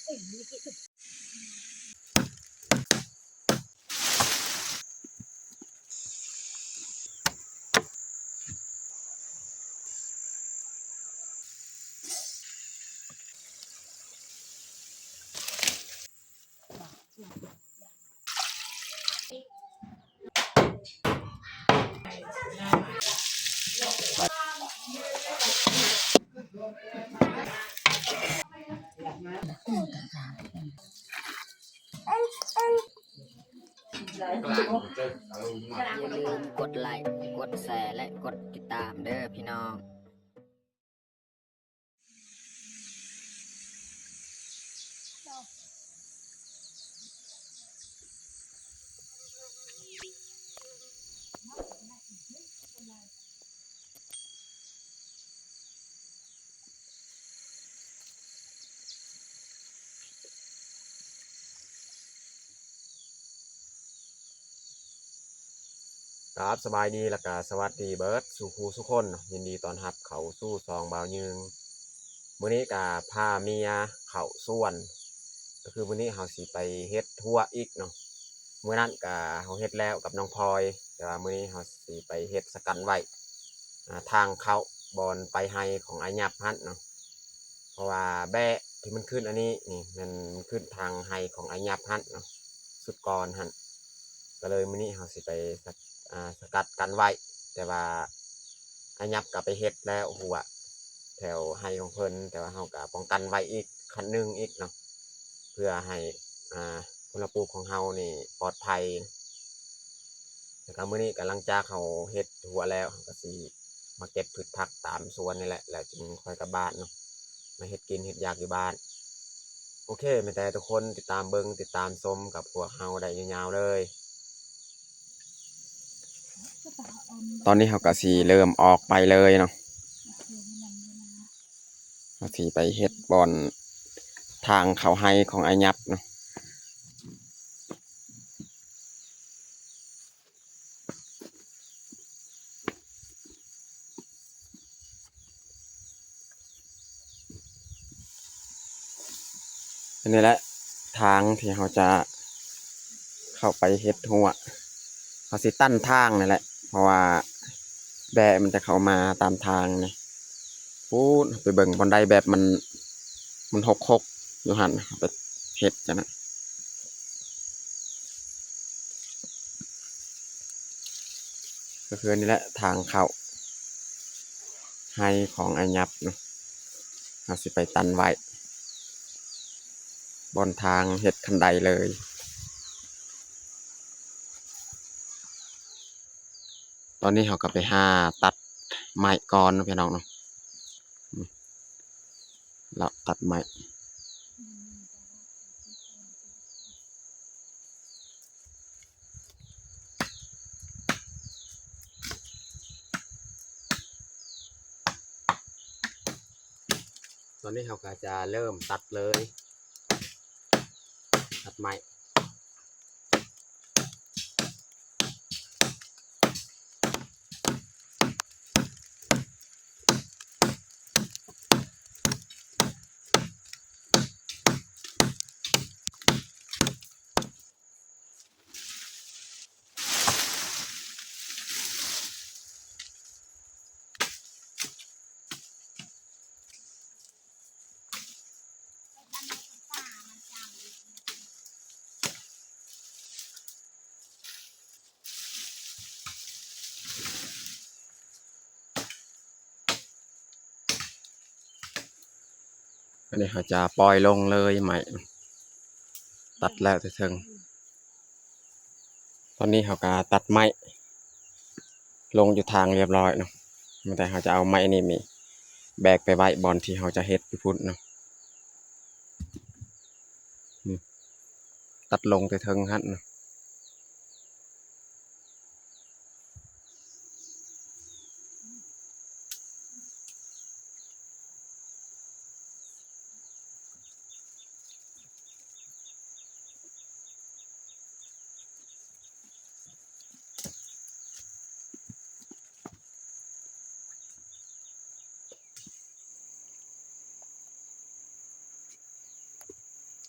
ຢ່າລືມກົດໄລ້ ກົດແຊ ແລະ ກົດຕິດຕາມເດີພີ່ນ້ອງ. ครับ สบายดี แล้วก็สวัสดีเบิดสู่ผู้สู่คนเนาะ ยินดีต้อนรับเข้าสู่ช่องบ่าวยืง มื้อนี้ก็พาเมียเข้าสวน ก็คือมื้อนี้เฮาสิไปเฮ็ดถั่วอีกเนาะ มื้อนั้นก็เฮาเฮ็ดแล้วกับน้องพลอย แต่ว่ามื้อนี้เฮาสิไปเฮ็ดสะกันไว้ อ่า ทางเข้าบ่อนไปไฮ่ของอ้ายยับหั้นเนาะ เพราะว่าแบ้ที่มันขึ้นอันนี้นี่ มันขึ้นทางไฮ่ของอ้ายยับหั้นเนาะ สุดก่อนหั้น ก็เลยมื้อนี้เฮาสิไปสะ อ่า สะกัดกันไว้ แต่ว่าอ้ายยับก็ไปเฮ็ดแล้วหั้วแถวไฮ่ของเพิ่น แต่ว่าเฮาก็ป้องกันไว้อีกขั้นหนึ่งอีกเนาะ เพื่อให้ อ่า ผลปลูกของเฮานี่ปลอดภัย แล้วก็มื้อนี้ก็หลังจากเฮาเฮ็ดหั้วแล้ว เฮาก็สิมาเก็บพืชผักตามสวนนี่แหละ แล้วจึงค่อยกลับบ้านเนาะ มาเฮ็ดกินเฮ็ดอยากอยู่บ้าน โอเค มีแต่ทุกคนติดตามเบิ่งติดตามชมกับพวกเฮาได้ยาวๆเลย ตอนนี้เฮาก็สิเริ่มออกไปเลยเนาะ เฮาสิไปเฮ็ดบ่อนทางเข้าไฮ่ของอ้ายยับเนาะ อันนี้แหละทางที่เฮาจะเข้าไปเฮ็ดหั้ว เฮาสิตันทางนี่แหละ เพราะว่าแบ้มันจะเข้ามาตามทางนี่ พู้น ไปเบิ่งบ่อนใดแบบมัน มันหกๆ อยู่หั่น ไปเฮ็ดจั่งนั้น ก็คืออันนี้แหละทางเข้าไฮ่ของอ้ายยับเนาะ เฮาสิไปตันไว้บ่อนทางเฮ็ดคันไดเลย ตอนนี้เฮาก็ไปหาตัดไม้ก่อนเนาะพี่น้องเนาะ เลาะตัดไม้ ตอนนี้เฮาก็จะเริ่มตัดเลย ตัดไม้ อันนี้เขาจะปล่อยลงเลยไม้ ตัดแล้วแต่เทิง ตอนนี้เขาก็ตัดไม้ลงอยู่ทางเรียบร้อยเนาะ แต่เขาจะเอาไม้นี่มีแบกไปไว้บ่อนที่เขาจะเฮ็ดอยู่พุ้นเนาะ นี่ ตัดลงแต่เทิงหั่นเนาะ ต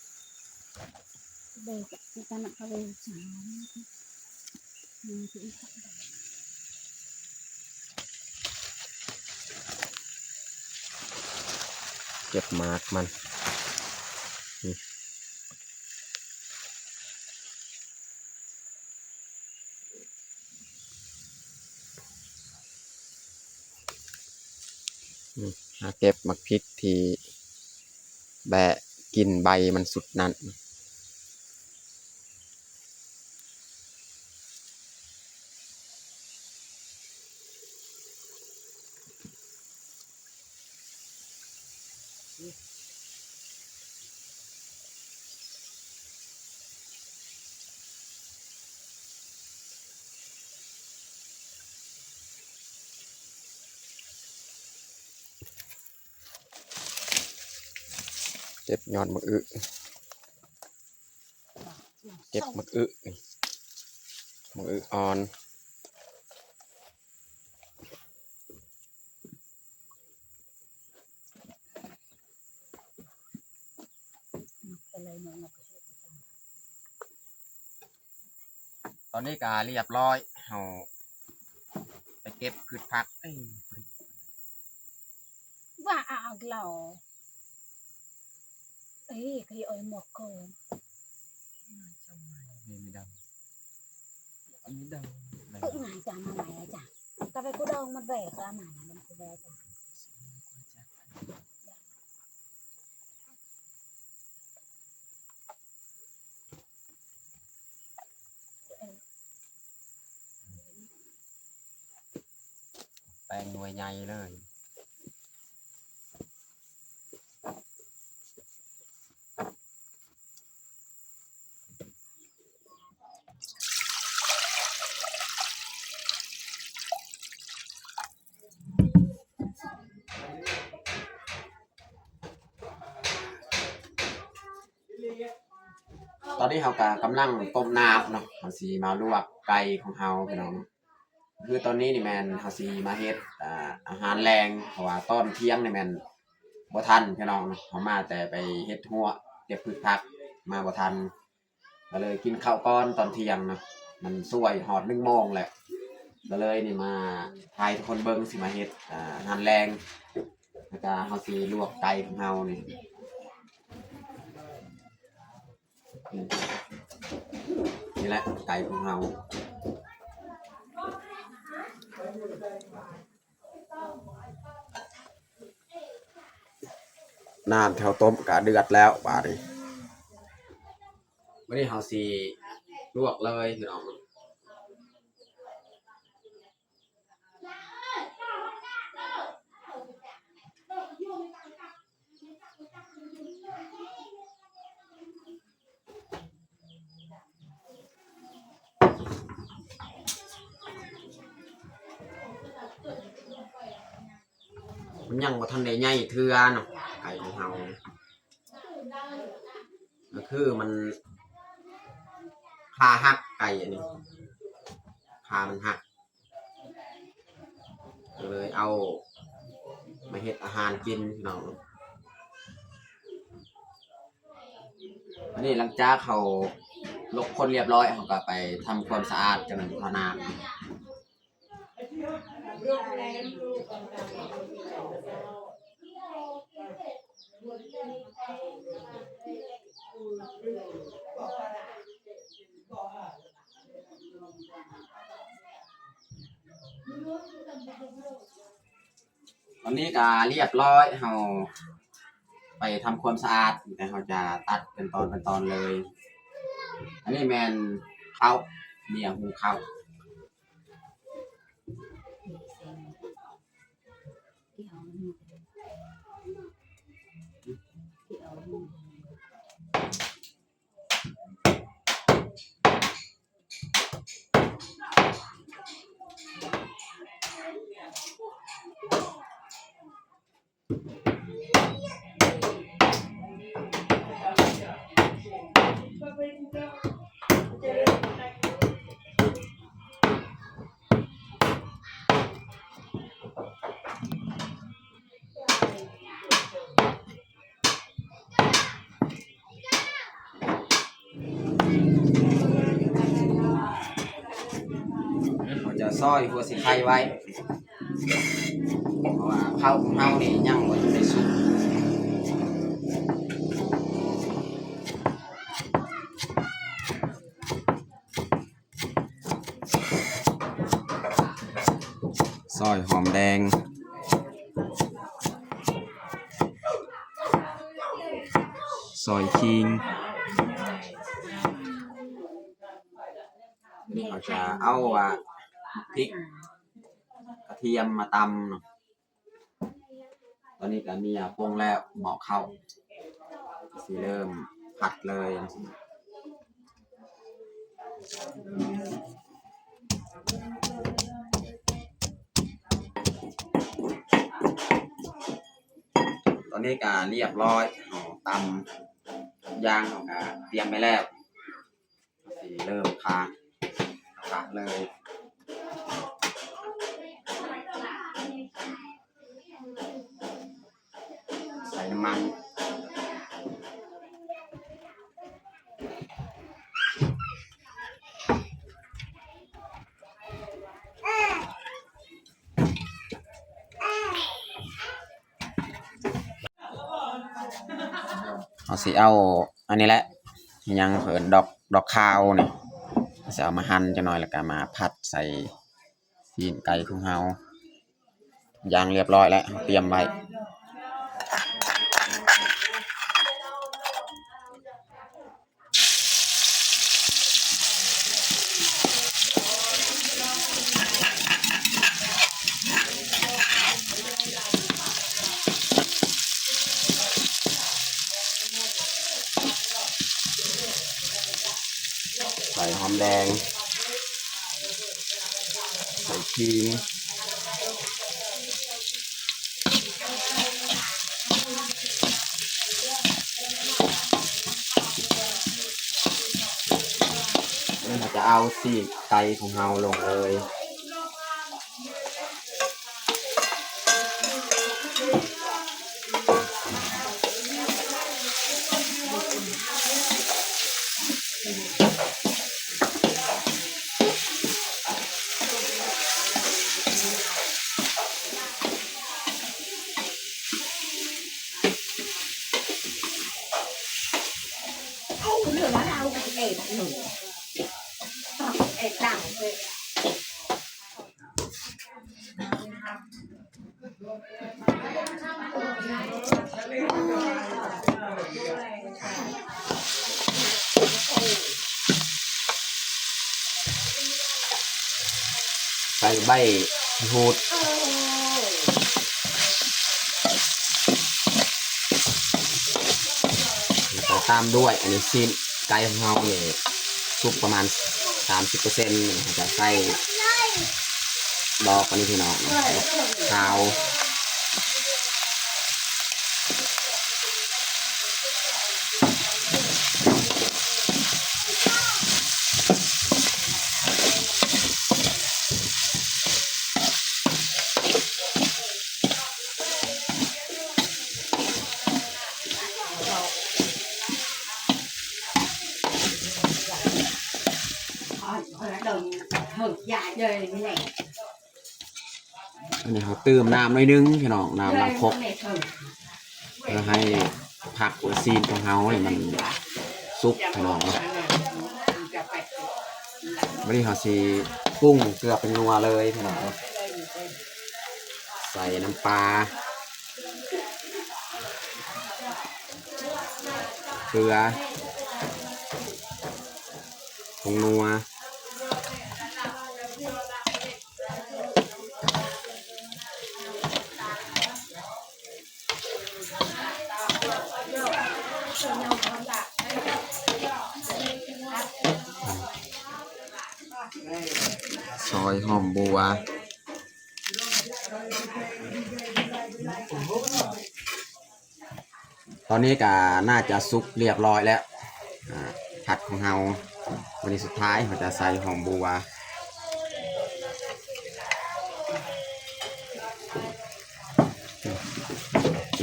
Đây, cái, cái, cái, cái, cái, ເກັບໝາກມັນ ອືມ ອືມ ຫາເກັບໝາກພິກທີ່ແບະກິນໃບມັນສຸດນັ້ນ. ເກັບຍອດໝາກອຶ ເກັບໝາກອຶ ໝາກອຶອ່ອນ. ຕອນນີ້ກະລຽບລ້ອຍ ເຮົາໄປເກັບພືດຜັກ ເອີຍ ວ່າອາກເຫຼົ່າ ເອີຍ ກະເອົາໝວກກ່ອນ ເອີຍ ອັນນີ້ດຳ ອັນນີ້ດຳ ເອີຍ ມາຈ້າ ມາໃໝ່ຈ້າ ກະໄປກູດອງມັນແບກ ກະມາມັນກູແບກຈ້າ. ແປງໜ່ວຍໃຫຍ່ເລີຍ. ຕອນນີ້ເຮົາກະກຳລັງຕົ້ມນ້ຳເນາະ ເຮົາຊິມາລວກໄກ່ຂອງເຮົາພີ່ນ້ອງ. ຄືຕອນນີ້ນີ້ແມ່ນເຮົາຊິມາເຮັດ ອ່າ ອາຫານແລງ ເພາະວ່າຕອນທ່ຽງນີ້ແມ່ນບໍ່ທັນພີ່ນ້ອງເນາະ ເຮົາມາແຕ່ໄປເຮັດຮົ້ວ ເກັບພືດຜັກ ມາບໍ່ທັນ ກະເລີຍກິນເຂົ້າກ່ອນຕອນທ່ຽງເນາະ ມັນຊ່ວຍຮອດໜຶ່ງໂມງແລ້ວ ກະເລີຍນີ້ມາຖ່າຍໃຫ້ທຸກຄົນເບິ່ງ ຊິມາເຮັດ ອ່າ ອາຫານແລງ ແລ້ວກະເຮົາຊິລວກໄກ່ຂອງເຮົານີ້. ນີ້ແຫຼະໄກ່ຂອງເຮົາ ນ້ຳທີ່ເຮົາຕົ້ມກະເດືອດແລ້ວບາດນີ້ ບາດນີ້ເຮົາຊິລວກເລີຍພີ່ນ້ອງ. ມັນຍັງບໍ່ທັນໄດ້ໃຫຍ່ເທື່ອເນາະ ໄກ່ຂອງເຮົາ ກະຄືມັນຂາຫັກ ໄກ່ອັນນີ້ ຂາມັນຫັກ ກະເລີຍເອົາມາເຮັດອາຫານກິນພີ່ນ້ອງ. ອັນນີ້ຫຼັງຈາກເຮົາລົກຄົນລຽບຮ້ອຍ ເຮົາກະໄປທຳຄວາມສະອາດ ຈາກນັ້ນເຮົານາ ຕອນນີ້ກະລຽບຮ້ອຍ ເຮົາໄປທຳຄວາມສະອາດ ແລ້ວເຮົາຈະຕັດເປັນຕອນເປັນຕອນເລີຍ. ອັນນີ້ແມ່ນເຂົ້າ ເໝຍຫຸງເຂົ້າ. ຕ ຊອຍຫົວສີໄຄໄວ້ ເພາະວ່າເຂົ້າຂອງເຮົານີ້ຍັງບໍ່ທັນໄດ້ສຸກ. ຊອຍຫອມແດງ ຊອຍຂີງ. ນີ້ເຮົາຈະເອົາ ອ່າ ພິກ ກະທຽມມາຕຳເນາະ. ຕອນນີ້ກະມີ ອ່າ ປົງແລ້ວ ໝໍ້ເຂົ້າ ຊິເລີ່ມຜັດເລີຍ. ຕອນນີ້ກະລຽບຮ້ອຍ ເຮົາຕຳຢາງເຮົາກະຕຽມໄວ້ແລ້ວ. ຊິເລີ່ມຂາ ຂາເລີຍ ໃສ່ນ້ຳມັນ. ເຮົາຊິເອົາອັນນີ້ແຫຼະ ຫຍັງເພິ່ນ ດອກ ດອກຂ່າວນີ້ ເຮົາຊິເອົາມາຫັ່ນຈັກໜ້ອຍ ແລ້ວກະມາຜັດໃສ່ຊີ້ນໄກ່ຂອງເຮົາ. ຢ່າງລຽບຮ້ອຍແລ້ວ ເຮົາຕຽມໄວ້. ໃສ່ຫອມແດງ ໃສ່ຂີງ. ເຮົາຈະເອົາຊີ້ນໄກ່ຂອງເຮົາລົງເລີຍ. ໃສ່ໃບຂີ້ຫູດ ແລ້ວກໍຕາມດ້ວຍ ອັນນີ້ຊີ້ນໄກ່ຂອງເຮົານີ້ສຸກປະມານສາມສິບເປີເຊັນ ເຮົາຈະໃສ່ ດອກອັນນີ້ພີ່ນ້ອງ ດອກຂາວ. ອັນນີ້ເຮົາຕື່ມນ້ຳໜ້ອຍໜຶ່ງພີ່ນ້ອງ ນ້ຳລັງຄົກ ເພື່ອໃຫ້ຜັກ ຫຼື ຊີ້ນຂອງເຮົາໃຫ້ມັນສຸກພີ່ນ້ອງເນາະ. ບາດນີ້ເຮົາຊິປຸງເກືອແປ້ງນົວເລີຍພີ່ນ້ອງເນາະ ໃສ່ນ້ຳປາ ເກືອ ຜົງນົວ ຊອຍຫອມບົວ. ຕອນນີ້ກະໜ້າຈະສຸກລຽບຮ້ອຍແລ້ວ ອາ ຜັດຂອງເຮົາ. ບາດນີ້ສຸດທ້າຍເຮົາຈະໃສ່ຫອມບົວ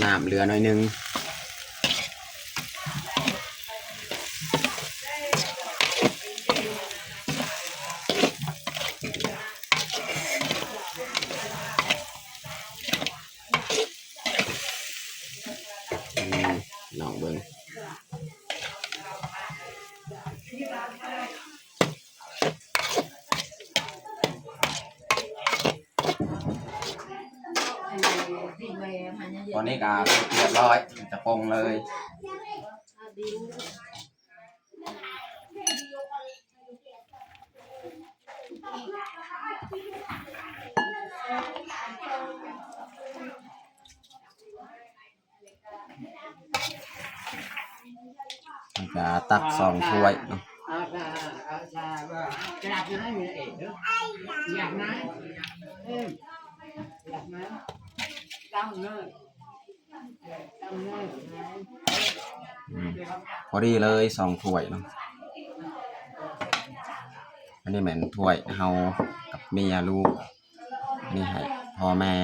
ນ້ຳເຫຼືອໜ້ອຍໜຶ່ງ. ໃ ພີ່ນ້ອງເບິ່ງ. ຕອນນີ້ກໍສຸກຮຽບຮ້ອຍ ຈະປົງເລີຍ. ແລ້ວກໍຕັກສອງຖ້ວຍເນາະ. ອືມ ພໍດີເລີຍສອງຖ້ວຍເນາະ. ອັນນີ້ແມ່ນຖ້ວຍເຮົາກັບເມຍລູກ ອັນນີ້ໃຫ້ພໍ່ແມ່.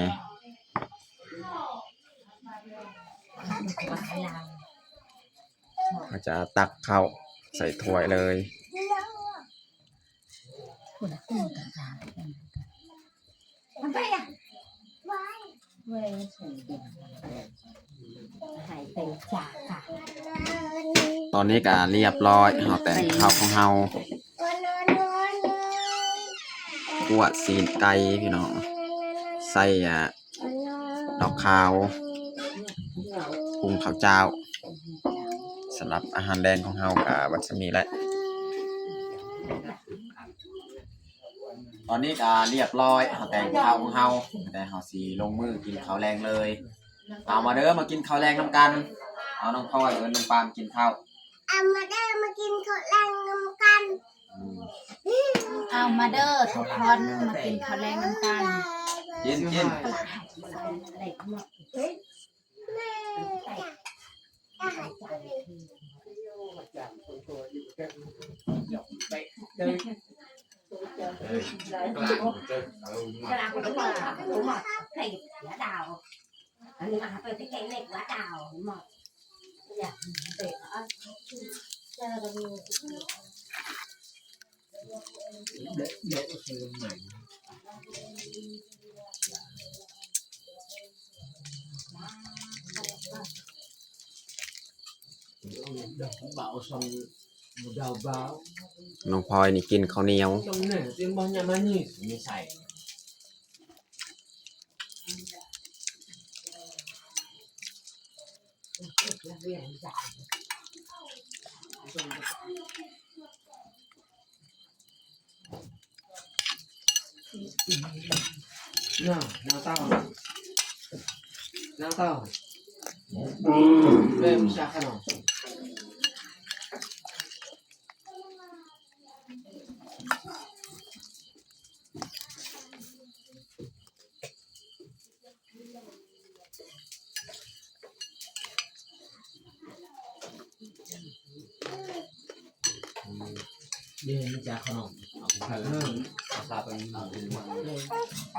ເຮົາຈະຕັກເຂົ້າໃສ່ຖ້ວຍເລີຍ. ຕອນນີ້ກໍຮຽບຮ້ອຍ ເຮົາແຕ່ງເຂົ້າຂອງເຮົາ ຂົ້ວຊີ້ນໄກ່ພີ່ນ້ອງ ໃສ່ ອາ ດອກຂາວ ປຸງເຂົ້າຈ້າວ. ສຳລັບອາຫານແລງຂອງເຮົາກໍເບິດສ່ຳນີ້ແຫຼະ. ຕອນນີ້ກໍຮຽບຮ້ອຍ ເຮົາແຕ່ງເຂົ້າຂອງເຮົາ ແຕ່ເຮົາຊິລົງມືກິນເຂົ້າແລງເລີຍ. ເອົາມາເດີ ມາກິນເຂົ້າແລງນຳກັນ. ເອົາ ນ້ອງພອຍ ເອີ້ນນ້ອງປາມກິນເຂົ້າ. ເອົາມາເດີ ມາກິນເຂົ້າແລງນຳກັນ. ອືມ ເອົາມາເດີທຸກຄົນ ມາກິນເຂົ້າແລງນຳກັນ. ກິນ ກິນ. ນ້ອງພອຍນີ້ກິນເຂົ້າໜຽວ. ເດີ ຈາກຂະໜົມ ເອົາໄປເລີຍ ເອົາຊາໄປ.